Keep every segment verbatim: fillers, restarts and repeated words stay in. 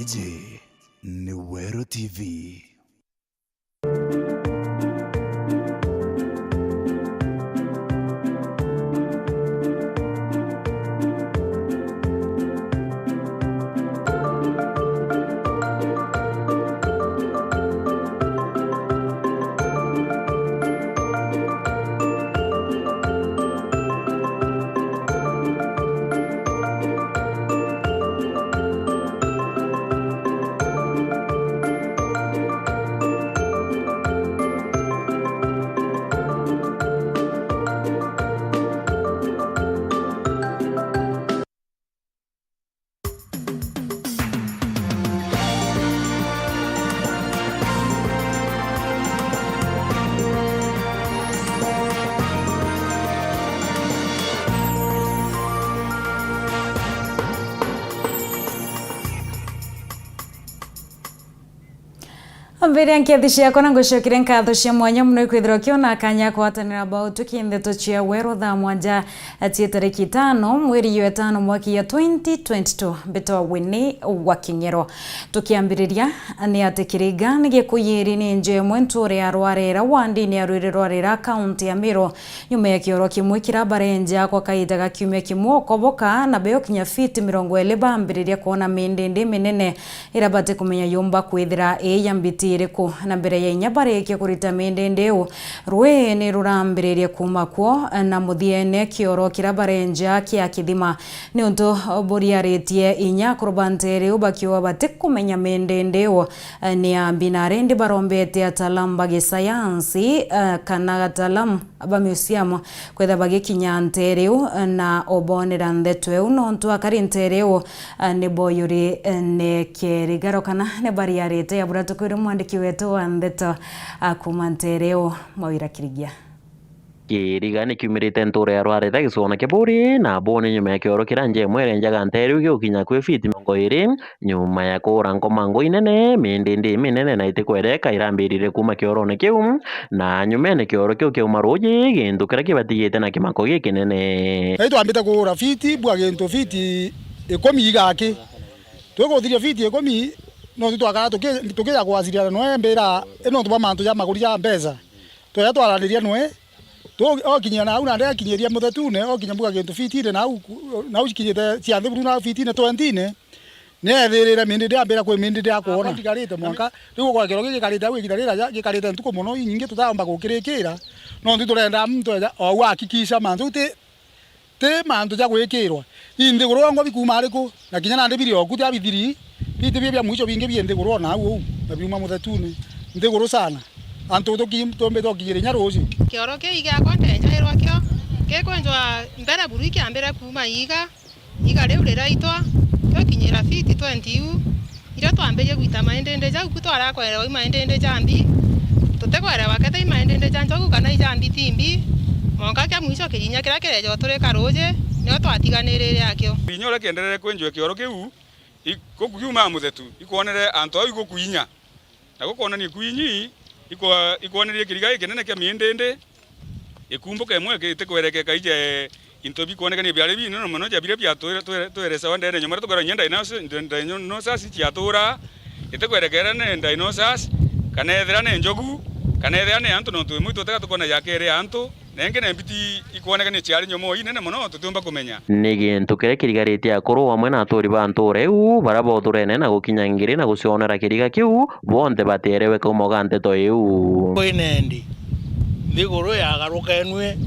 Ji ni Weru T V. Mbiria nkethi ciakwa na ngucokire nkatho cia mwanya mono ikwithirwa kiona kanya kwatanira bao tuki ndeto cia Weru thaa mwanja cia tariki itano mweri ya itano mwaka ya twenty twenty-two. Mbitwa Winnie wa King'ero. Tukiambiriria ni ati Kiriga ni gikuyiri ni nja imwe nture ya Rwarera wa ndini ya Rwiri Rwarera kaunti ya Meru. Nyuma ya kioro kimwe kira barenja kwa kaita ga kiumia kimwe ukoboka na beo kinya fiti mirongo iri bambiriria kwona mindindi minene ira batikumenya yumba kwithira ii ya mbiti iriku. Na mbere ya inya barikia kurita mindindi iu, rwii ni rurambiririe kuuma kwo, na muthiene kioro kira barenja kia kithima. Niuntu buriaritie inya akuru ba ntere iu bakiuga batikumenya mindindi iu ni ya mbi, na rindi barombete ataalamu ba gisayansi, eh, kana ataalamu ba museum kwitha bagikinya ntere iu na obonera ndeto iu, nontu akari ntere iu, eh, ni boyuri, eh, ni kirigaro kana ni bariarite. Abura tukwire mwandiki wetu wa ndeto, ah, kuuma ntere iu, Mawira Kirigia. Kiriga ni kiumirite ntura ya Rwarera gicigone kia Buri, na bone nyuma ya kioro kiria nja imwe irenjaga ntere iu gigukinya kwi fiti mirongo iri. Nyuma ya kuura nkomango inene, mindindi iminene na itikwereka irambirire kuuma kiorone kiu, na nyumene kioro kiu kiauma ruuji, gintu kiria kibatigite na kimako gikinene. Na itwambite kuura fiti, bua gintu fiti ikumi igaki. Twikuthiria fiti ikumi, no tu twakara tuki-, tukija kwaciriana noe mbira, i nontu bwa mantu ja maguri ja mbeca. Tweja twaraniria noe, tu-, okinyia nau nandi akinyiria muthetune, okinya mbuga gintu fitine nau, nau cikinyite cia nthi buru nau fitine, twentine. Ni ethirire mindindi ambira kwi mindindi akwona. Ndigarite mwanka, riu ugwakirwa giki gikarite au igiita rira ja-, gikarite ntuku mono, inyingi tutaomba gukirikira. Nontu turenda muntu eja, o au akikisha mantu, ti, ti mantu ja gwikirwa. I nthiguru yongwa bikuuma ariku? Na kinya nandi biri oku tia bithiri, biti bia, bia mwicho bingi bi nthiguru ona au uu, na biuma muthetune. Nthiguru sana. Antu tuki-, tumbite ukinyira inya ruuji. Kioro kiu igiakwa ndenjairwa kio, gikwenjwa mbere buru ikiambire kuuma iga. Iga riu riraitwa, tukinyira fiti twenty iu, iria twambirie gwita maindindi jau, ku twarakwerewa i maindindi ja mbi, tutikwerewa kethira i maindindi ja njogu kana i ja mbi ti mbi, mwanka kia mwicho kirinya kiria kireja uturika ruuji, nio twatiganirire akio. Kirinya uria kienderere kwenjwa kioro kiu, i-, guku kiumaa muthetu, ikwonere antu au igukuinya. Na gukwonania ikwinyi, ikwa-, ikwonerie kiriga gikinene kia miindindi, ikumbuka imwe gitikwerekeka ije into bikwonekania biari binene mono ja biria biatwire-, twire-, twerecawa ndene nyuma riria tukwirwa inya dinosaurs, ndi-, dinosaurs ciatura, itikwerekera ni dinosaurs, kana ethira ni njogu, kana ethira ni antu, nontu imwe itwotega tukona jakere antu, na ingi ni mbiti ikwonekania ciari nyomoo inene mono tutiumba kumenya. Ni gintu kiria kirigaritie akuru amwe na aturi ba ntuura iu, baria bothurene na gukinya ngiri na gucionera kiriga kiu, bonthe batierewe kauma ga nteto iu. Kwi nendi, nthiguru yagarukenue,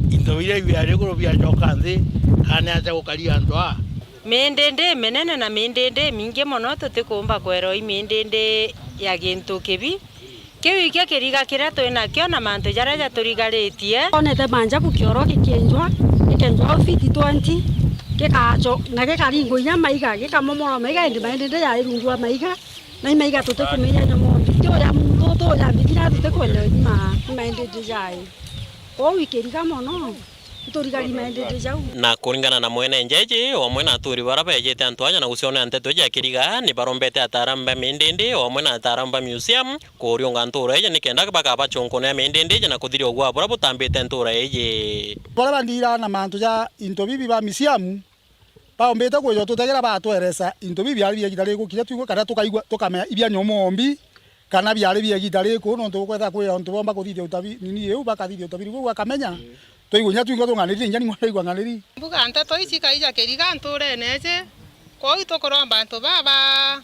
into biria biari iguru biacoka nthi, kana ni atia gukari antu aa? Miindindi iminene na miindindi imingi mono, tutikuumba kwerewa i miindindi ya gintu kibi. Kiu ikio kiriga kiria twi nakio na mantu jaria jaturigaritie. Twonete manjabu kioro gikienjwa, gikenjwa o fiti twenty, gikacho-, na gikaringwa inya maiga, gikamomorwa maiga, indi maindindi jari rungu rwa maiga, na i maiga tutikumenya nyomo mbi. Ti uja muntu, ti uja mbi, kinya tutikwenda uthima, i maindindi jai. Kwou ikiriga mono. Iturigari maendete jau. Na kuringana na mwene nja iji, o amwe na aturi bara beejete antu aja na gucionera nteto iji ya kiriga, ni barombete ataaramu ba miindindi, o amwe na ataaramu ba museum, kuriunga ntuura iji nikenda bakabachunkunira miindindi iji na kuthiria ugwaa buria butambite ntuura iji. Baria bandiraa na mantu ja into bibi ba museum, Baombite kwija tutegera batweresa into biu biari bia igita riku, kinya twigua kana tukaigua, tukamenya ibia nyomombi kana biari bia igita riku, nontu bukwetha kwi antu bomba kuthithia utabi-, nini iu, bakathithia utabiri buu bakamenya. Twaigua inya twigua tung'anirire, inya ningwa ndaigua ng'aniri. Mbuga nteto ici kaija kiriga nturene iji, kwou tukuromba antu baba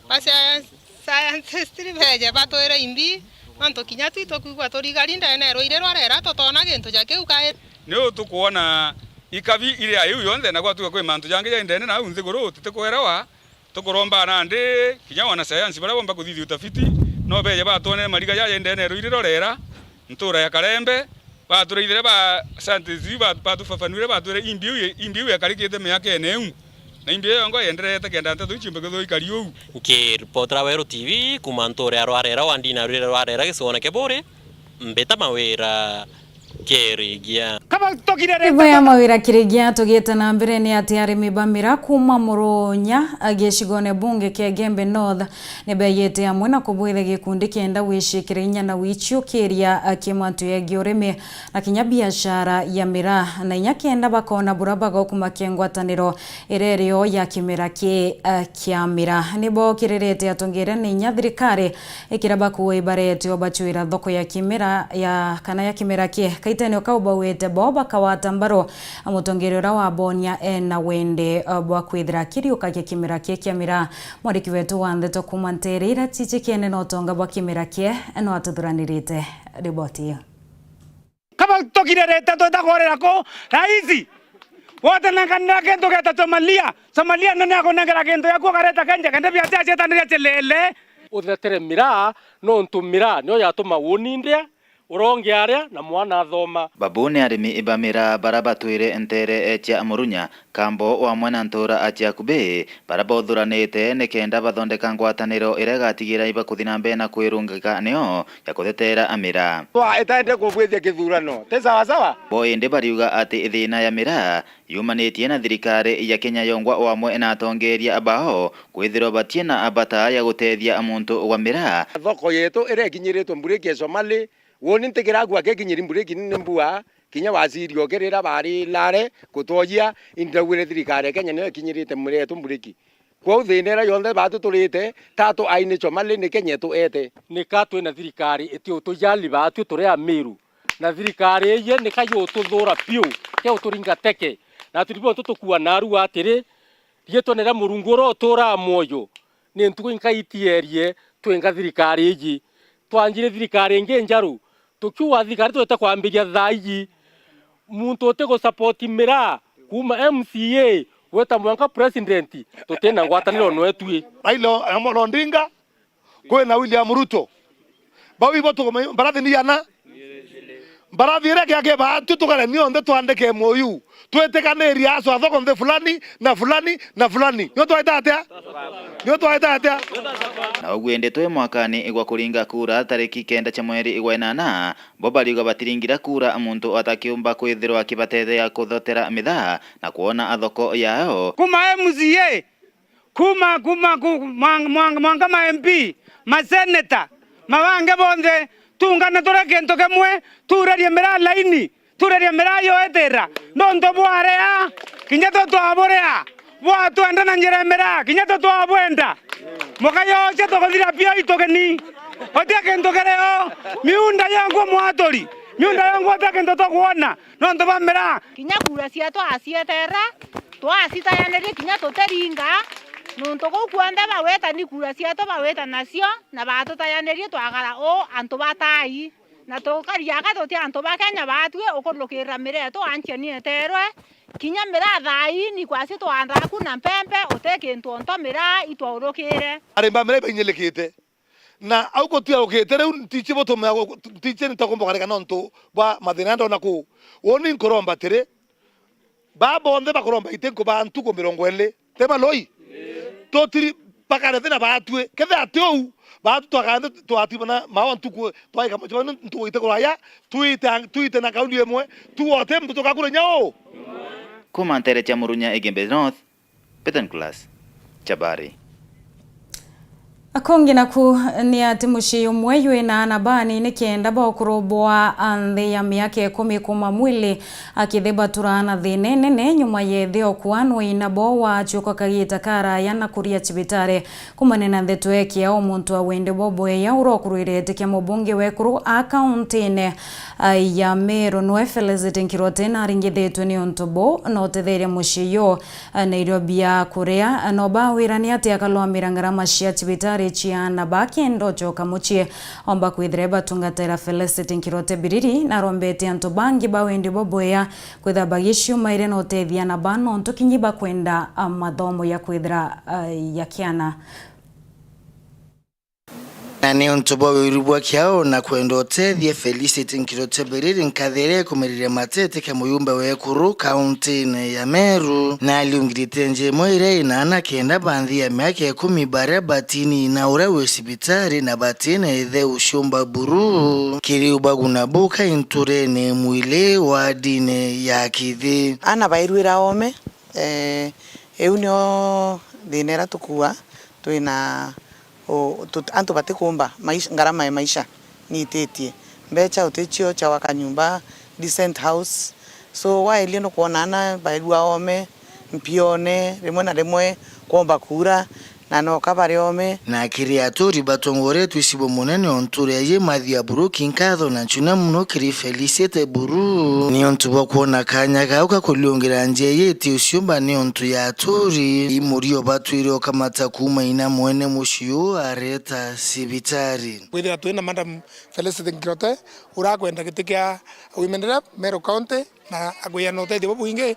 ba science, scientist beje batwire imbi, nontu kinya twi tukwigua turigari ndene rwiri rwa rera tutona gintu ja kiu kairi. Niu tukwona ikabi iria iu yonthe, na gwatuika kwi mantu jangi ja ndene nau nthiguru tutikwerewa, tukuromba nandi kinya wanasayansi baria bomba kuthithia utafiti no beje batwonere mariga jaja ndene rwiri rwa rera, ntura ya Karembe, baturaithire ba scientists ba-, batufafanuire, batwire imbi iu ye-, imbi iu yekarikite miakene iu. Na imbi iyo yongo yenderete kenda nteto iu ciumbe kwithirwa ikari uu. Nkiripotera Weru T V kuuma ntuura ya Rwarera, wandini ya Rwarera, gicigoone kia Buuri, mbita Mawira Kirigia. Kaba tokire reta Ibo ya Mawira Kirigia, tugiite na mbere, ni ati arimi ba miraa kuuma Murunya, gicigoone bunge kia Igembe North, ni beeyite amwe na kubwitha gikundi kienda gwiciikira inya na gwiciukiria, a, kimantu yegie urimi na kinya biashara ya miraa, na inya kenda bakoona buria bagokumakia ngwataniro iria irio ya kimera ki, a, kia miraa. Ni bookiririte atongeria na inya thirikari ikira bakuwe ibaretio bacwira thoko ya kimera ya, kana ya kimera ki. Kaitenio kau bauite bo bakawata mbaru mutongeria uria wa Bonia ena wendi, a, bwa kwithira akiriukagia kimera ki kia miraa. Mwandiki wetu wa ndeto kuuma nteere iria ciichikene na utonga bwa kimera kie no atuthuranirite riboti iyo. Kaba tukirerete twita kurira ku, raisi, wotenenganira kintu geta Somalia. Somalia nene akunengera kintu yaku ukareta Kenya, kende biatia cietaniria cilele. Uthetere miraa, nontu miraa nio yatuma uuni ndia, uronge aria, na mwana athoma. Babu ni arimi ba miraa bara batwire nteere cia Murunya, Kambo wamwe na ntuura a Chiakubi, bara bauthuranite nikenda bathondeka ngwataniro iria igatigira ibakuthi na mbere na kwirungika nio ya kutheteera miraa. Twa itaende kubwithia kithurano, ti sawa sawa? Bo indi bariuga ati thina ya miraa yumanitie na thirikari ya Kenya yongwa wamwe na atongeria bao kwithirwa batina bata ya gutethia muntu wa miraa. Thoko yetu iria ikinyiritwe mburiki ya Somali, woni ntikira gua kekinyiri mburiki ni mbua, kinya waziri oke rira bari lare kutwojia, indaugire thirikari ya Kenya niyo ikinyirite miraa yetu mburiki. Kwou thina iria yonthe baatu turite, tatu aini Somali ni Kenya etu ete. Nika twina thirikari itiutujali baatu turi Amiru, na thirikari iji nika yututhura piu, ke uturinga teke. Na turi bontu tukua narua atiri, riitwa ni ria Murungu uria uturaa mwoyo, ni ntuku inkai itierie twinga thirikari iji. Twanjire thirikari ingi njaru, tukiuga thirikari twite kwambiria thaa iji. Muntu uti gu support miraa, kuuma M C A gwita mwanka president, tutina ngwataniro nwetui. Raila Amolo Odinga, kwina William Ruto. Bau ibo tukume-, mbarathi ni ana. Mbarathi iria kiake baatu tukare nionthe twandike M O U. Twitikanirie acwa thoko nthi fulani, na fulani, na fulani. Nio twaita atia? Nio twaita atia? Na uguo indi twi mwakani igwa kuringa kura tariki kenda cia mweri igwa inana, bo bariuga batiringira kura muntu atakiumba kwithirwa akibateethea kuthotera mithaa na kwona thoko yao. Kuma M C A, kuma, kuma, ku-, mwa-, mwa-, mwanka ma M P, maseneta, mabange bonthe, tungane turi kintu kimwe, turerie miraa laini, turerie miraa yoetira, nontu bwarea, kinya twe twaburia, bwatwenda na njira ya miraa, kinya twe twabwenda. Mukayocia tukuthira pio itugeni. Uti kintu kirio, miunda yongwa mwaturi, miunda yongwa uti kintu tukwona, nontu bwa miraa. Kinya kura cietu acieterera, twacitayanirie kinya tutiringa, nontu kuu kwonthe baweta ni kura cietu baweta nacio, na batutayanirie twakara uu antu batai. Na tukari aka tuti antu ba Kenya baatui ukurukirira miraa yetu anchia ni eterwe, kinya miraa thaa ii ni kwasi twandaa ku na mpempe, uti kintu onto miraa itwaurukire. Arimi ba miraa ibainyirikite. Na au gutiaukite riu, ntichi butumira gu-, ntichi nitakumba karika nontu bwa mathina ndona kuu. Uuni nkuromba atiri, baa bonthe bakuromba iti nkubaa ntuku mirongo iiri. Ti maloi? Tutiri bakare thina baatui. Kethe ati uu, baatu twakare twatibana mao ntuku twaika muchibano ntuku ite kuraya, twite, twite na kauli imwe, tuote muntu tukakure nyau. Kuma ntere cia Murunya Igembe North, Peter Nicholas, Chabari. Kungi naku ni ati mucii umwe jwina aana baanini kenda ba ukuru bwa nthi ya miaka ikumi kuuma mwili akithibatura na thiina inene nyuma ya ithio kuanwa inabo wa acuka kagita karaya na kuria cibitari. Kumania na ndeto ya kiao, muntu wa wendi bwa bweya uria ukurwire itikia mubunge wekuru a kauntine, a, ya Meru nwe Felicity Nkirote naringithitwe ni untu buu na utetheria mucii uyu, a, na irio bia kuria, a, no bawirania ati akalwamira ngarama cia cibitari cia aana ba kenda ucoka mucii. Omba kwithira batungatira Felicity Nkirote Biriri na arombete antu bangi ba wendi bwa bweya kwithira bagiciumaire na utethia aana ba nontu kinyi bakwenda, a, mathomo ya kwithira, a, ya kiana. Na ni untu bwa wiru bwa kiao na kwenda utethia, Felicity Nkirote Biriri nkathiria kumiriria matete kia muyumbe wekuru kauntine ya Meru, na aliungirite nja imwe iria ina aana kenda ba nthi ya miaka ikumi baria batini na uria wi cibitari na batina ithe uciumba buru. Kiri ubaguna buka inturene mwili wa dini ya kithi. Aana bairwira oome, eh, iu nio thina iria tukua, twina u-, tut-, antu batikumba maisha, ngarama ya maisha niititie. Mbecha uticio cia gwaka nyumba, decent house. So, waelia nukwona aana bairua oome, mpione, rimwe na rimwe kwomba kuura, na noka bari oome. Na kiri aturi batongoretwe icibo munene o ntuura iji Matthew Aburuki, nkatho na nchuna muno kiri Felicity Buru, ni untu bwa kwona kanya gau ga kuriungira njia iji iti uciumba ni untu ya aturi, i murio batwire ukamata kuuma ina mwene mucii uu areta cibitari. Kwithira twina Madam Felicity Nkirote, urakwenda giti kia Women Rep Meru County, na akwiyana utethio bubwingi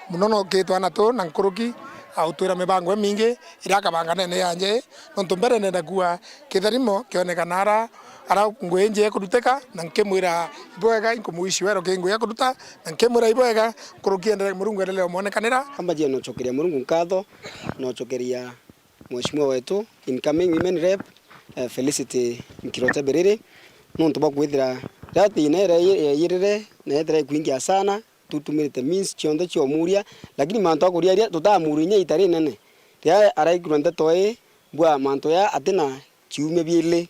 muno, noki twana tu na nkuruki, autwira mibango imingi iria akabanga nene ya nja ii. Nontu mbere nenda kuuga kitharimo kionekana ara, ara ngui injega ikurutika, na nkimwira ibwega, inkumuwishi wero ki ngui ya kuruta, na nkimwira ibwega, nkuruki endere, Murungu endelee umwonekanira. Ambajia nocokeria Murungu nkatho, nocokeria Mheshimiwa wetu, incoming Women Rep, eh, Felicity Nkirote Biriri, nontu bwa kwithira riria thina iria yeyirire na yethira ikwingia sana, tutumirite means cionthe cia umuria, lakini mantu a kuriaria tutamuria inya ita rinene. Riria araigua ndeto ii, mbua mantu ya atina ciumia biili.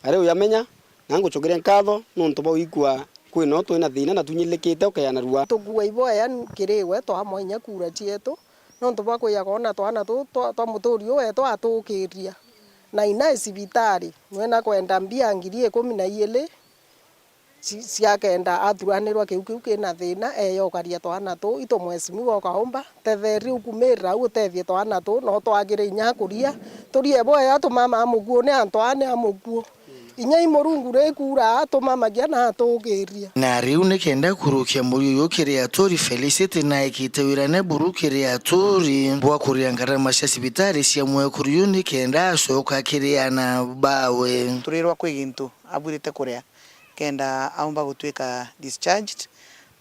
Ari uyamenya, na ngucokeria nkatho nontu bwa gwikua kwina o twina thina na tunyilikite ukeanarua. Tukua iboya kiri we, twamwa inya kura cietu, nontu bwa kwija kwona twana tuu twa, twa muturi uu wetu atukiria. Na ina cibitari, nwena kwenda mbia ngiri ikumi na iili ci-, cia kenda athuranirwa kiu kiu kina thina, eyokaria twana tuu, itu mheshimiwa ukaumba, tetheria ukumirira au utethie twana tuu, no twagire inya kuria. Turie boya tumama amukuu ni antu aa ni amukuu. Inya i Murungu rikuura atumamagia na atukiria. Na riu ni kenda kurukia murio uyu kiri aturi, Felicity naikite wirane buru kiri aturi bwa kuria ngarama cia cibitari cia mwekuru uyu ni kenda acoka kiri ana bawe. Turirwa kwi gintu abwirite kuria kenda aumba gutwika discharged,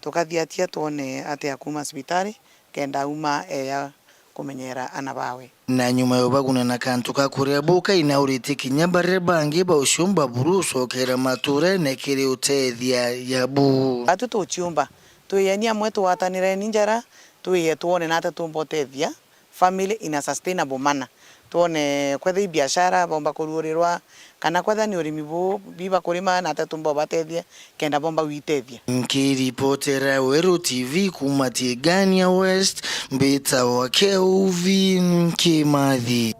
tukathiatia twone atia kuuma cibitari kenda auma eya kumenyera ana bawe. Na nyuma ya ubaguna na kantu ka kuria buka, inaurite kinya baria bangi ba uciumba buru ucokera maturene kiri utethia ya bu. Atu tuciumba, twiyeni amwe tugwatanireni njara, twiye twone nata tumba utethia family in a sustainable manner. Twone kwethira i biashara bomba kuruurirwa, kana kwethira ni urimi bu biba kurima, nata tumba ubatethia kenda bomba gwitethia. Nkiripotera Weru T V kuuma Tigania West, mbitawa Kelvin Kimathi.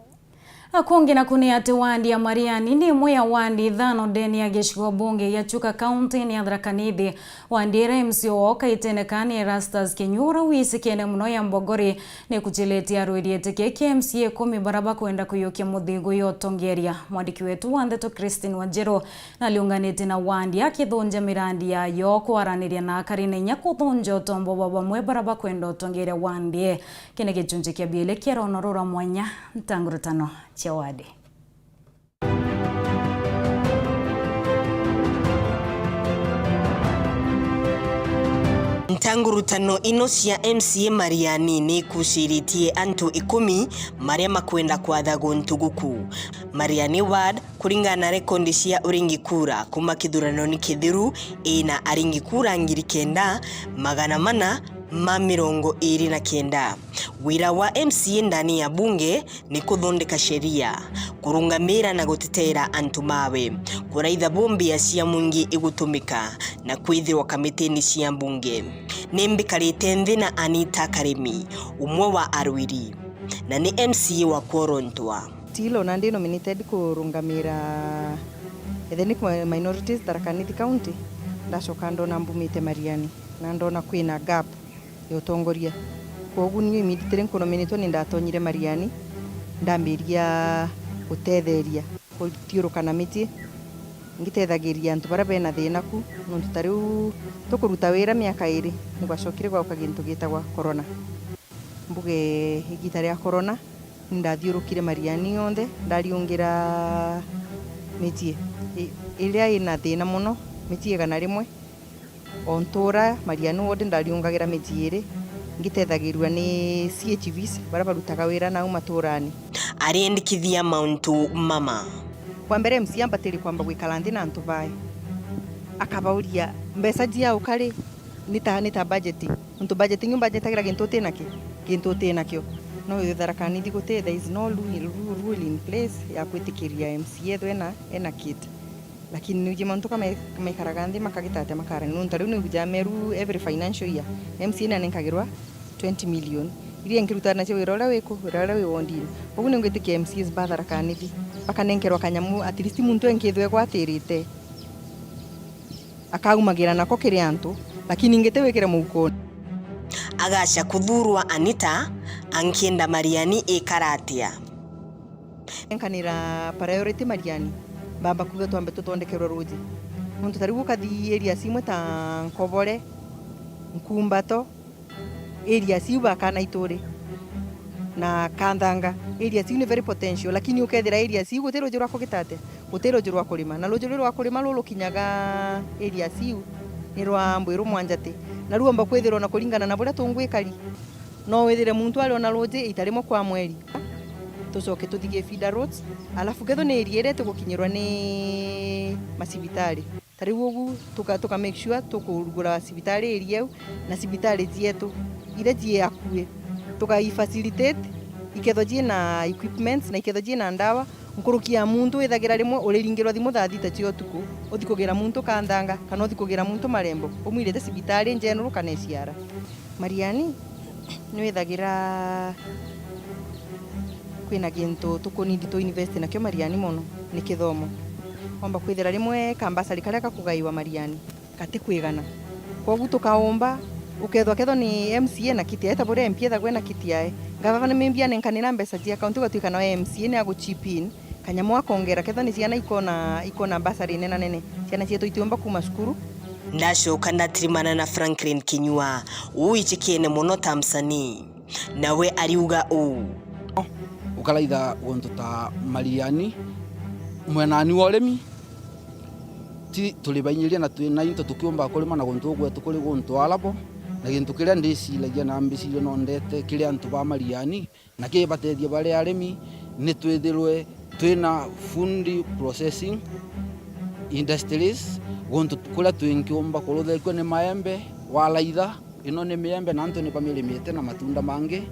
Akungi naku ni ati wandi ya Mariani ni imwe ya wandi ithano ndene ya gicigo bunge gia Chuka, kaunti-ini ya Tharaka Nithi. Wandi iria M C A wao kaitene kani Erastus Kinyua, uria wisikene muno ya Mbogori, ni kuchilete arwiri itikia kia M C A ikumi baria bakwenda kuyukia muthingo ya utongeria. Mwandiki wetu wa ndeto Christine Wanjiru naliunganite na wandi akithunja mirandi yayo kwaraniria na akari na inya kuthunja utombo bwa bamwe baria bakwenda utongeria wandi. Kini gichunji kia biili kia rono rura mwanya, ntangurutano cia wandi. Ntangurutano ino cia M C A Mariani ni ikuciritie antu ikumi maria makwenda kwatha guntu guku. Mariani Ward, kuringana na rekondi cia uringi kura kuma kithuranoni kithiru, ina aringi kura ngiri kenda, magana mana ma mirongo iri na kenda. Wira wa M C A ndani ya bunge ni kuthondeka sheria, kurungamira na guteteera antu bawe, kuraitha bo mbia cia mwingi igutumika, na kwithirwa kamitini cia bunge. Ni mbikarite nthi na Anita Karimi, umwe wa arwiri, na ni M C A wa Kworontwa. Tilo, na ndi nominated kurungamira ethnic mi-, minorities Tharaka Nithi County. Ndacoka ndona mbumite Mariani, na ndona kwina gap ya utongoria. Kwogu niu immediately nkunominitwe ni ndatonyire Mariani, ndambiria gutetheria kuthiuruka na micii, ngitethagiria antu baria bena thina ku, nontu ta riu tukuruta wira miaka iri, ni gwacokire gwauka gintu gitagwa corona. Mbuge igita ria corona, ni ndathiurukire Mariani yonthe, ndariungira micii i-, iria ina thina mono, micii igana rimwe. O ntura Mariani ward ndariungagira micii iri, ngitethagirua ni C H Vs baria barutaga wira nau maturani. Ariendikithia mauntu mama. Bwa mbere, M C A ambatirie kwamba gwikara nthi na antu bae, akabauria, mbeca ciauka ri? Ni ta, ni ta budgeting. Nontu budgeting umbajetagira gintu uti naki, gintu uti nakio. No Tharaka Nithi guti, there is no rule, rule, rule in place ya gwitikiria M C A ethwe ena, ena kit. Lakini nuji mantu kama maikaraga nthi makagita atia makarania. Nontu riu niuja Meru every financial year, M C A nianenkagirwa twenty million. Iria inkiruta nacio wira uria wiku, wira uria wi wondini. Koguo ni ngwitikia M C As ba Tharaka Nithi bakanenkerwa kanyamu, at least muntu enkithwe egwatirite, akaumagira nako kiri antu, lakini ingite wikire mukoni. Agacha kuthurwa Anita, ankienda Mariani ikara atia? Enkanira priority Mariani, mbamba kuuga twambe tuthondekerwe ruuji. Nontu ta riu ukathi areas imwe ta Nkobore, Nkumbato, areas iu bakana ituri na Kanthanga, areas iu ni very potential, lakini ukethira areas iu guti ruuji rwa kugita atia, guti ruuji rwa kurima, na ruuji ruu rwa kurima ruu rukinyaga areas iu ni rwa Mbwiru Mwanjati, na ruomba kwithirwa na kuringana na buria tungwikari. No withire muntu ari ona ruuji ita rimwe kwa mweri. Tucoke tuthige feeder roads, alafu kethwa ni area iria tugukinyirwa ni macibitari. Ta riu ugu tuka, tuka make sure tukurugura cibitari area iu na cibitari cietu iria cii akui. Tuka i facilitate ikethwa cii na equipments na ikethwa cii na ndawa, nkuruki ya muntu withagira rimwe uriringirwa thimu thaa thita cia utuku, uthi kugira muntu Kanthanga, kana uthi kugira muntu Marembo, umwirite cibitari njenuru kana iciara. Mariani, niwithagira kwina gintu tukunindi tu invest nakio Mariani mono, ni kithomo. Womba kwithira rimwe kambasari karia gakugaiwa Mariani gati kwigana. Kwogu tukaumba, ukethwa kethwa ni M C A na kiti yae, ta buria M P ethagwa na kiti yae. Ngavana maybe anenkanira mbeca cia county, ugatwika nawe M C A ni agu chip in, kanyamu akongera, kethwa ni ciana ikona, ikona bursary nene nene, ciana cietu itiumba kuma cukuru. Ndacoka ndatirimana na Franklin Kinyua, uu wichikiene mono ta msanii. Nawe ariuga uu. Ukaraitha guntu ta Mariani, mwenani wa urimi, ti turi bainyiria na twina into tukiumba kurima na guntu gwetu kuri guntu arabo, na gintu kiria ndiciragia na mbiciria no ndete kiri antu ba Mariani, na kibatethia bari arimi, ni twithirwe twina food processing industries, guntu kuria twingiumba kuruthekua ni maembe, waraitha, ino ni miembe na antu ni bamirimite na matunda mangi,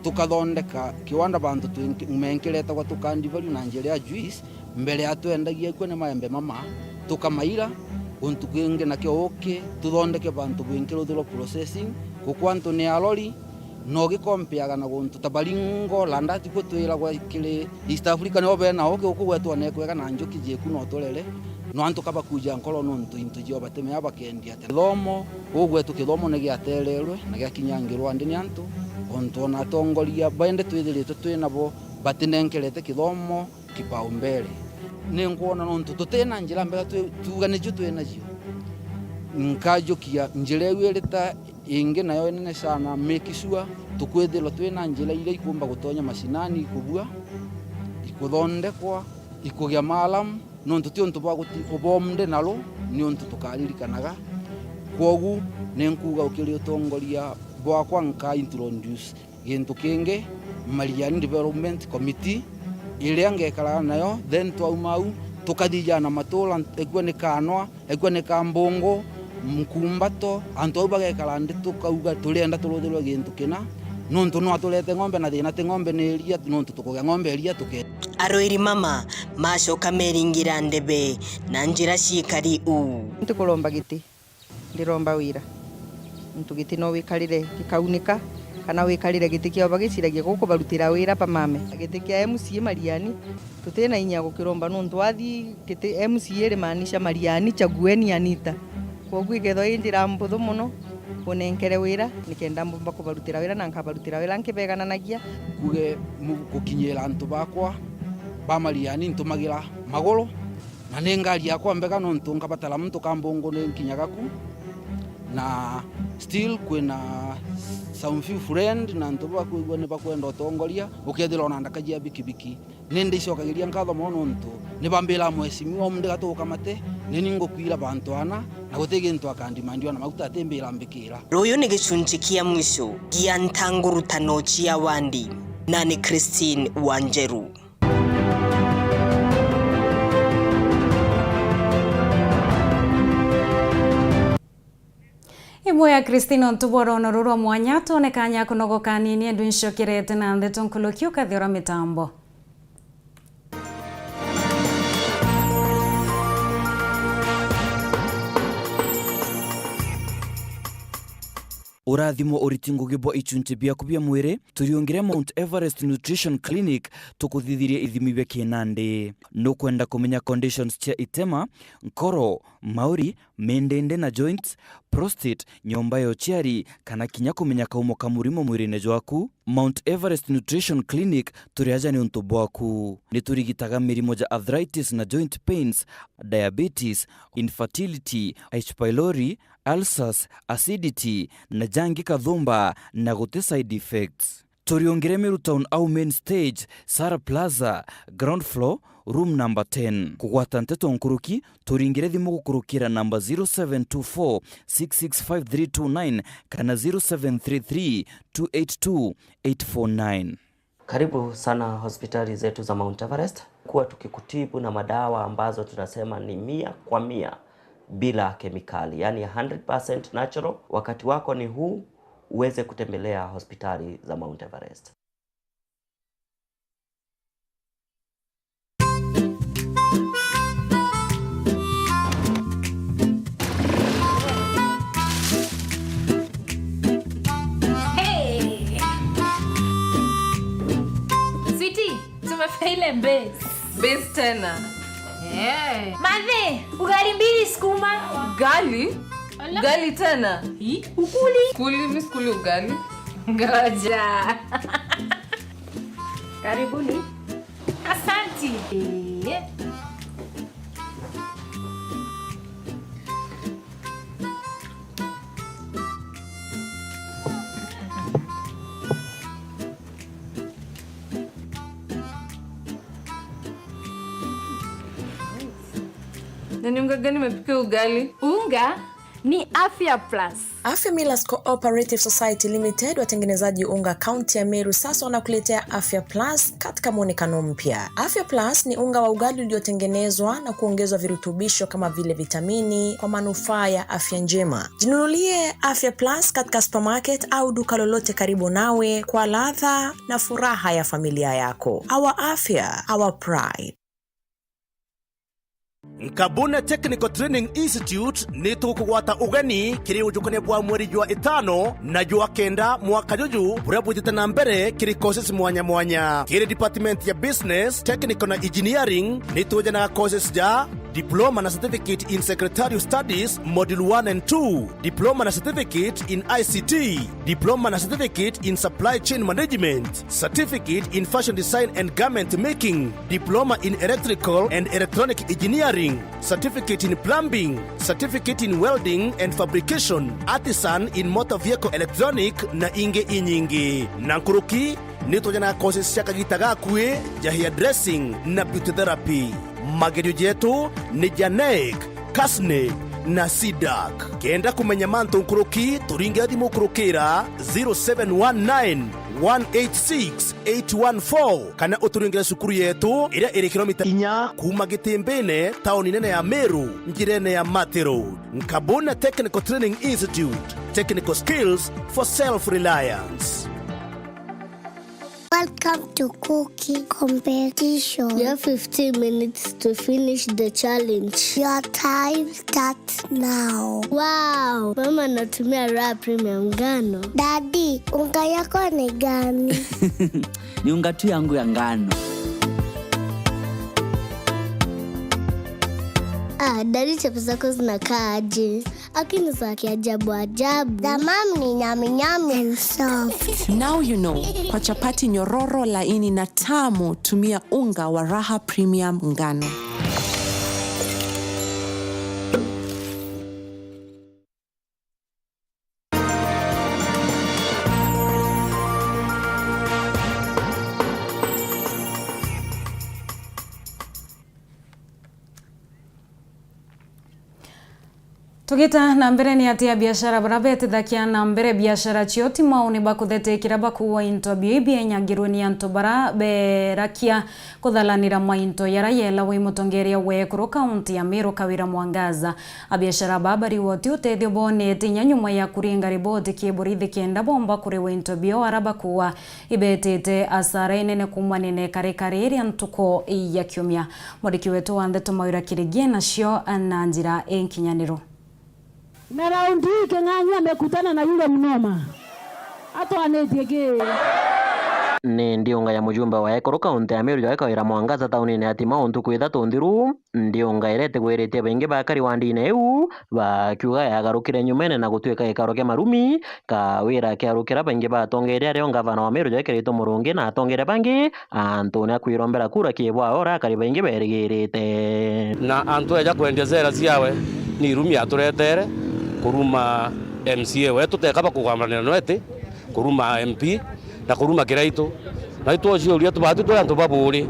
tukathondeka kiwanda bantu twingi-, menkeretagwa tukandi value na njira ya juice, mbere ya twendagia ikua ni maembe mama, tukamaira, guntu kwingi nakio uki, tuthondeke bantu bwingi ruthirwa processing, gukua antu ni arori, na ugikompeaga na guntu ta Baringo, Landati, kuu twiragwa kiri East Africa, nio bena uki, guku gwetu one kwega na njuki jieku no turere, no antu kabakuja nkoro nontu into jio batemea bakendia atia. Kithomo, guu gwetu kithomo ni giatererwe na giakinyangirwa ndi ni antu, ontu ona atongoria bende twithiritwe twi nabo batinenkerete kithomo kipaumbele. Ni nkwona nontu tutina njira mbega twi-, tuuga nicio twi nacio. Nkajukia njira iu iri ta ingi nayo inene sana, make sure tukwithirwa twina njira iria ikumba gutonya mashinani ikubua, ikuthondekwa, ikugia maalamu, nontu ti untu bwa guti-, ubomde naro, ni untu tukaririkanaga. Kwogu ni nkuuga ukiri utongoria bwakwa nka introduce gintu kingi, Mariani Development Committee, iria ngekaraga nayo, then twauma au, tukathijana matura, ekua ni Kanwa, ekua ni Kambungu, Nkumbato, antu au bagekara nthi, tukauga turienda turuthirwe gintu kina, Nontu no aturete ng'ombe na thina ti ng'ombe, ni iria, nontu tukugia ng'ombe iria tuke. Arwiri mama macoka meringira ndebe na njira ciikari uu. Ntikuromba giti, ndiromba wira. Nontu giti no wikarire gikaunika, kana wikarire giti kia bagiciragia guku barutira wira bamame. Giti kia M C A Mariani, tutina inya gukiromba nontu wathi giti M C A irimaanisha Mariani, chagueni Anita. Kwoguo ikethwa i njira mbuthu mono, unenkere wira, nikenda mbumba kubarutira wira na nkabarutira wira nkibegananagia. Nguge mu-, gukinyira antu bakwa ba Mariani ntumagira maguru, na ni ngari yakwa mbega nontu nkabatara muntu kambungu ni nkinyaga ku, na still kwina some few friend na antu bakwigua ni bakwenda utongoria, ukethira ona ndakagia bikibiki. Ni ndicokagiria nkatho mono nontu ni bambira mheshimiwa, umunthi gatugukamate, ni ni ngukwira bantu ana, na guti gintu akandimandiwa na maguta atimbira mbikira. Ruyu ni gicunchi kia mwisho gia ntangurutano cia wandi, na ni Christine Wanjeru. Imwe ya Christine, untu bwa ruono ruru rwa mwanya, twone kanya kunogoka nini, endu ncokerete na ntheto nkuluki ukathi ura mitambo. Urathimo uriti ngugi bwa ichunchi biaku bia mwiri, turiungire Mount Everest Nutrition Clinic, tukuthithirie ithimi bia kinandi. Nukwenda kumenya conditions cia itema, nkoro, mauri, mindindi na joints, prostate, nyomba ya uciari, kana kinya kumenya kaumo ka murimo mwirine jwaku? Mount Everest Nutrition Clinic turi aja niuntu bwaku. Ni turigitaga mirimo ja arthritis na joint pains, diabetes, infertility, H. pylori, ulcers, acidity, na jangi kathumba, na guti side effects. Turiungire Meru Town au main stage, Sara Plaza, ground floor, room number ten. Kugwata nteto nkuruki, turingire thimu gukurukira namba zero seven two four six six five three two nine kana zero seven three three two eight two eight four nine. Karibu sana hospitali zetu za Mount Everest. Kuwa tukikutibu na madawa ambazo tunasema ni mia kwa mia bila kemikali, yani hundred percent natural. Wakati wako ni huu, uweze kutembelea hospitali za Mount Everest. Hey! Sweetie, tumefika ile base. Base tena. Eh. Mathe, ugali mbili sukuma. Ugali? Ala. Ugali tena? Hi, ukuli. Kuli, mi sikuli ugali. Ngoja. Karibuni. Asanti. Na ni unga gani umepikia ugali? Unga ni Afya Plus. Afya Millers Cooperative Society Limited, watengenezaji unga kaunti ya Meru, sasa wanakuletea Afya Plus katika mwonekano mpya. Afya Plus ni unga wa ugali uliotengenezwa na kuongezwa virutubisho kama vile vitamini kwa manufaa ya afya njema. Jinunulie Afya Plus katika supermarket au duka lolote karibu nawe kwa ladha na furaha ya familia yako. Our afya, our pride. Nkabune Technical Training Institute ni tugukugwata ugeni kiri ujukania bwa mweri jwa itano na jwa kenda mwaka juju buria bwitite na mbere kiri courses mwanya mwanya. Kiri department ya Business, Technical na Engineering ni tujanaga courses ja Diploma na Certificate in Secretarial Studies, Module one and two, Diploma na Certificate in I C T, Diploma na Certificate in Supply Chain Management, Certificate in Fashion Design and Garment Making, Diploma in Electrical and Electronic Engineering, Certificate in Plumbing, Certificate in Welding and Fabrication, Artisan in Motor Vehicle Electronic, na ingi inyingi. Na nkuruki, ni tujanaga courses cia kagita gakui ja hairdressing na beauty therapy. Magerio jetu ni ja NEC, KASNEB na CDAC. Kenda kumenya mantu nkuruki, turingira thimu kurukira zero seven one nine, one eight six, eight one four, kana uturingire cukuru yetu iria iri kilomita inya kuuma Gitimbine, tauni nene ya Meru, njirene ya Mathi Road. Nkabune Technical Training Institute, technical skills for self-reliance. Welcome to cooking competition. You have fifteen minutes to finish the challenge. Your time starts now. Wow, mama anatumia Raha Premium ngano. Daddy, unga yako ni gani? Ni unga tu yangu ya ngano. Ah, daddy, chapo zako zinakaa aje? Lakini za kiajabu ajabu. The mom ni nyami nyami and soft. Now you know, kwa chapati nyororo, laini na tamu, tumia unga wa Raha Premium ngano. Tugita na mbere, ni ati abiashara bara betithakia na mbere biashara cio ti mau ni bakuthetikira bakuua into bio ibienyagirwe ni antu bara berakia kuthalanira mainto yara yelawa i mutongeria wa ekuru kaunti ya Meru Kawira Mwangaza. Abiashara baa bariwoti utethio bonete inya nyuma ya kuringa riboti ki borithi kenda bomba kuriwa into bio ara bakuua ibetite asara inene kuumania na ikarikari ria ntuku ya kiumia. Mwandiki wetu wa ndeto Mawira Kirigie nacio na njira inkinyaniru. Na raundi hii King'ang'i amekutana na yule mnoma. Atwanitie ki? Ni ndiunga ya mujumbe wa ekuru kaunti ya Meru Joe Kawira Mwangaza taunine ya Timau ntuku ithatu nthiru. Ndiunga iria itigwiritie baingi bakari wa ndine iu, bakiuga yagarukire nyumene na gutwika gikaro kia marumi. Kawira akiarukira baingi ba atongeria ario ngavana wa Meru Joe Kiraitu Murungi na atongeria bangi, antu ni akwirombera kura kibwao uria akari baingi berigirite. Na antu eja kwendia sera ciawe, ni irumi aturetere kuruma M C A wetu, teka bakugwamanira nwete kuruma M P na kuruma Kiraitu. Na itwociuria tubati twi antu baburi.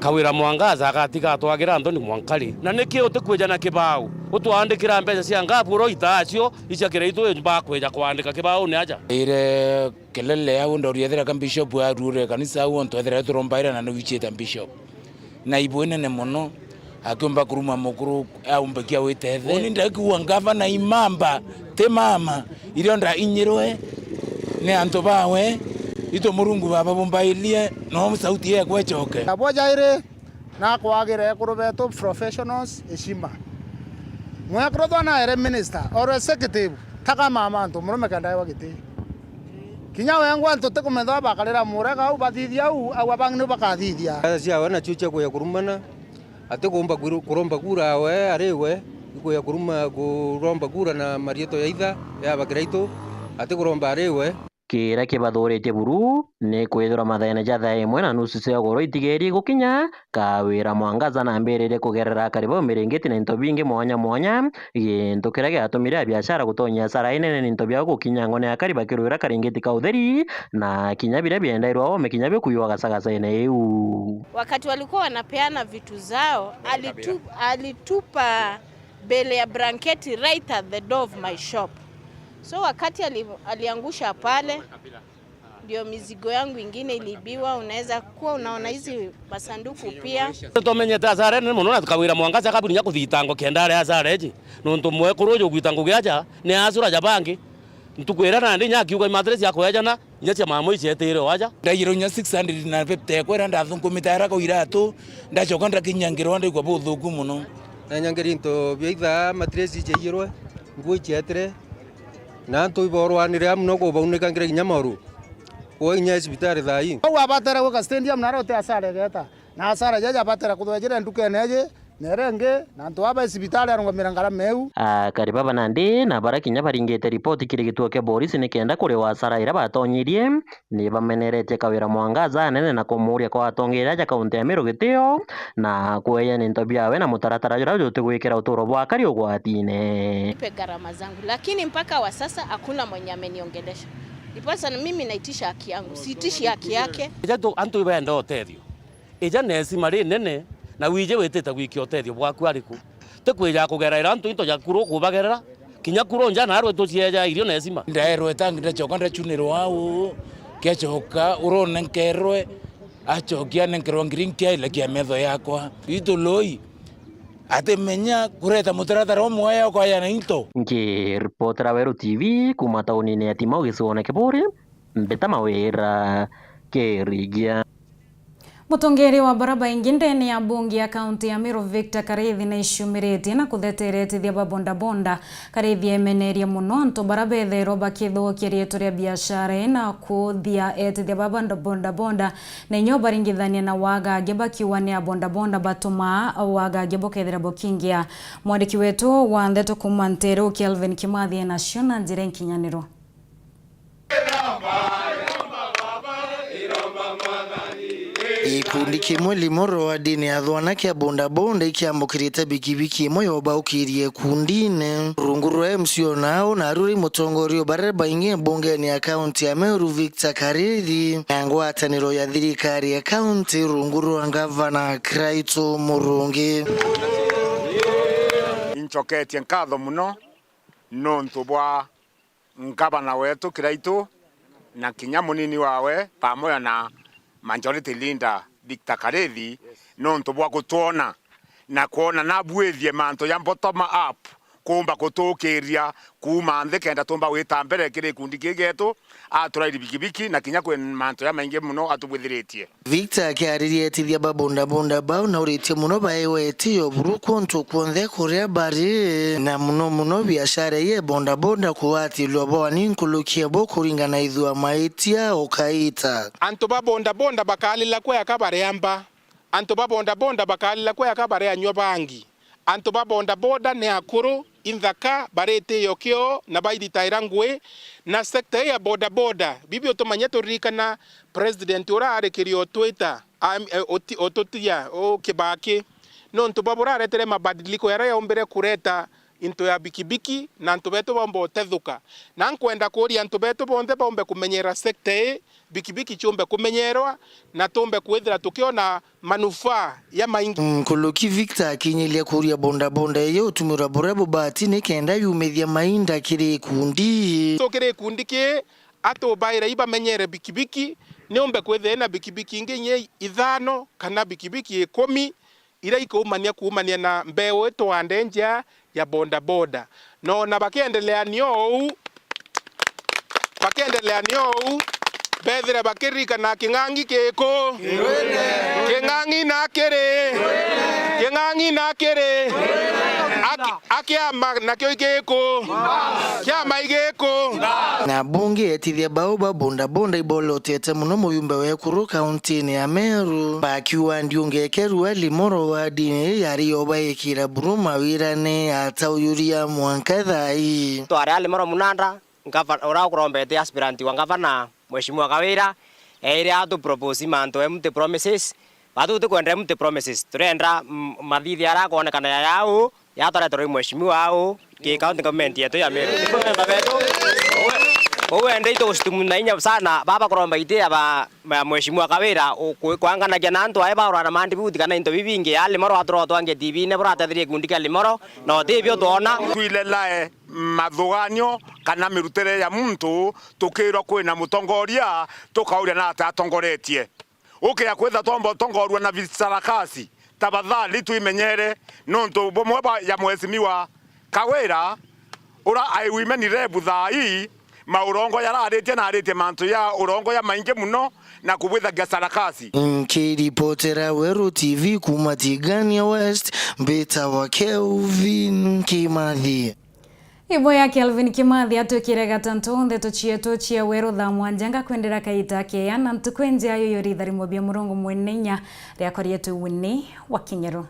Kawira Mwangaza agatiga atwagira antu ni mwankari. Na niki utikwija na kibao utwandikira mbeca cia ngabu uroita acio icia Kiraitu bakwija kwandika kibauni aja? Ire kelele au ndori ethira ka bishop arure kanisa au ontu ethira turombaira na niwichite bishop. Na ibu inene mono, akiumba kuruma mukuru aumbe kia witethe. Uni ndakigua ngavana imamba, ti mama, irio ndainyirwe ni antu bawe, itu Murungu baba bumbairie, no sauti yekwe icoke. Nabo jairi, nakwagire ekuru betu professionals heshima. Mwekuru thwana ere minister or executive, taka mama antu murume kenda ewa giti. Kinya wengwa antu tikumethwa bakarira murega au bathithia au, au abangi niu bakathithia. Aya ciawe nacio cia kuya kurumana, atikumba kwiru-, kuromba kura awe ariwe, ikuya kuruma kuromba kura na marietwa ya itha ya bakiraitu, atikuromba ariwe. Kiria kibathuritie buru ni kwithirwa mathaene ja thaa imwe na nusu cia ugoro itigerie gukinya, Kawira Mwangaza nambiririe kugerera akari bau miringiti na into bingi mwanya mwanya, gintu kiria giatumire abiashara gutonyia asara inene ni into biao gukinyangwa ni akari bakirwira karingiti ka utheri, na kinya biria biendairwe oome kinya bikuiwa gacagacene iu. Wakati walikuwa wanapeana vitu zao, alitu-, alitupa bale ya blanketi right at the door of my shop. So wakati ali-, aliangusha pale, ndio mizigo yangu ingine iliibiwa. Unaweza kuwa unaona hizi masanduku pia. Tumenyete asara nene mono na tukawira Mwangaza kaburi nya kuthitangwa kenda ari asara iji. Nontu mwekuru uju ugwita ngugi aja, ni asura ja bangi. Ntuku iria nandi nya akiuga mattress ya kwejana, inya cia mama icietire o aja. Ndaiyirwe inya six hundred na fifty ekwa iria ndathunkumite ara kwa iratu, ndacoka ndakinya ngirwa ndaigua buthuku mono. Na nyangeri into bia ithaa, mattress iciaiyirwe, nguo icietire, na antu iborwanire amu no kubaunika ngira kinya mauru. Kwa inya cibitari thaa ii. Au abatera gwika stadium na rote asara igeta. Na asara jaja abatera kuthwejera ndukene iji, na iria ingi, na antu aba cibitari arungamira ngarama iu. Akari baba nandi na bara kinya baringite ripoti kiri gituo kia borisi nikenda kuriwa asara iria batonyirie, ni bameneretie Kawira Mwangaza anene na kumuuria kwa atongeria aja kaunti ya Meru gitio, na kweya into biawe na mutaratara juria jutigwikira uturo bwa akari ugwatine. Nipe gharama zangu, lakini mpaka wa sasa hakuna mwenye ameniongelesha. Ndiposa na mimi naitisha haki yangu, siitishi haki yake. Ija tu antu ibenda utethio. Ija na esima rinene, na wije witite gwikia utethio bwaku ariku? Ti kwija kugeraira antu into ja kuru kubagerera, kinya kuru nja naarwe tucieja irio na esima. Ndaerwe tangi ndacoka ndacunirwa au, kiacoka urone nkerwe, acokia nenkerwa ngiri nkiaile kia metho yakwa. Itu loi, atimenya kureta mutaratara umwe ya kwaya na into. Nkiripotera Weru T V kuma taunine ya Timau gicigoone Kiburi, Mbita Mawira. Kirigia. Mutongeria wa bara baingi ndene ya bunge ya kaunti ya Meru, Victor Karithi, naiciumiritie na kutheteretithia ba bodaboda. Karithi emenerie mono antu bara bethairwa bakithukia riitwa ria biashara ii na kuthia etithia ba bodaboda na inya ubaringithania na wagangi, bakiuga ni a bodaboda batumaa wagangi bukethira bukingia. Mwandiki wetu wa ndeto kuuma Nteru, Kelvin Kimathi, enacio na njira inkinyaniro. Gikundi kimwe Limuru wardini ya Thwana kia bodaboda ikiamukirite bikibiki imwe yobaukirie ikundine. Rungu rwa M C O nao na aruri mutongoria barere baingi bungeni ya kaunti ya Meru, Victor Karithi, na ngwataniro ya thirikari ya kaunti rungu rwa ngavana Kiraitu Murungi. Incoketie nkatho muno nontu bwa ngavana wetu Kiraitu na kinya munini wawe pamoja na majority leader Victor Karithi nontu bwa gutwona na kwona nabuithie mantu ya bottom up kuumba gutukiria kuuma nthi kenda tumba gwita mbere kiri gikundi giki gietu, aturairi bikibiki na kinya kwi mantu jamaingi muno atubwithiritie. Victor akiariria etithia ba bodaboda bau nauritie muno baewe itio buru kuntu kwonthe kuria bari, na muno muno biashara ii ya bodaboda kugwatirwa bwoni nkuruki ya bo kuringana ithua maitia ukaita. Antu ba bodaboda bakalila kwi aka bariamba. Antu ba bodaboda bakalila kwi aka barianyua bangi. Antu ba bodaboda ni akuru, inthaka, bari itio kio, na bairitaira ngui. Na sector ii ya bodaboda, bibi utumanye turirikana president uria ari Kirio Twita, am-, e, uti-, ututia, u Kibaki. Nontu bwa buraretere mabadiliko jaria jaumbire kureta into ya bikibiki, na antu betu baumba utethuka. Na nkwenda kuuria antu betu bonthe baumbe kumenyera sector ii, bikibiki ciumbe kumenyerwa, na tumbe kwithira tukiona manufaa jamaingi. Nkuruki Victor akinyiria kuuria bodaboda iyo utumirwa buria bubati ni kenda yumithia mainda kiri ikundi. So kiri ikundi kii, atubaire ibamenyere bikibiki, niumbe kwithira ina bikibiki ingi inya ithano kana bikibiki ikumi, iria ikuumania kuumania na mbeu itwande njia ya bodaboda. Na ona bakiendelea ni o uu, bakiendelea ni o uu, bethire bakiririkana king'ang'i kiku? King'ang'i na kiri? King'ang'i na kiri? Aki-, akiama nakio ikiku? Kiama igiku? Na bunge etithia bau ba bodaboda ibolotete muno muyumbe wa ekuru kauntini ya Meru, bakiuga ndiungekerua Limuru wardini yari yobaikira buru mawirane atauyuria mwanka thaa ii. Twari a Limuru Munanda, ngava-, uria ukurombete aspirant wa ngavana, Mheshimiwa Kawira, eire atu propose mantu empty promises. Batu tutikwenda empty promises. Turenda, mm, mathithia aria akoonekana ya yau, yatoretwe ri mheshimiwa au, ki county government yetu ya Meru. Ni memba betu. Kou ende itugustimu na inya sana, baba kuromba iti ya ba, ya mheshimiwa Kawira, u-, ku-, kwanganagia na antu ae baurana mandibuti kana into bibingi, ya Limuru aturotwangia T V-ine buratethirie gikundi kia Limuru, na utibio twona. Twilelae mathuganio kana mirutire ya muntu, tukirwa kwina mutongoria, tukauria na ati atongoretie. Ukia kwitha twomba utongoorua na visarakasi, tafadhali twimenyere, nontu bumwe bwa ya mheshimiwa Kawira, ura I women rep thaa ii, maurongo yararitie na aritie mantu ya urongo ya maingi muno na kubwithagia sarakasi. Nkiripotera Weru T V kuuma Tigania West, mbitawa Kelvin Kimathi. Ibo ya Kelvin Kimathi atwikire gatantu ndeto cietu cia Weru thaa mwanja, ngakwendera kaita keya na ntuku injega yo yo ritharimo bia murongo mwene inya. Riakwa rietu Winnie wa Kinyeru.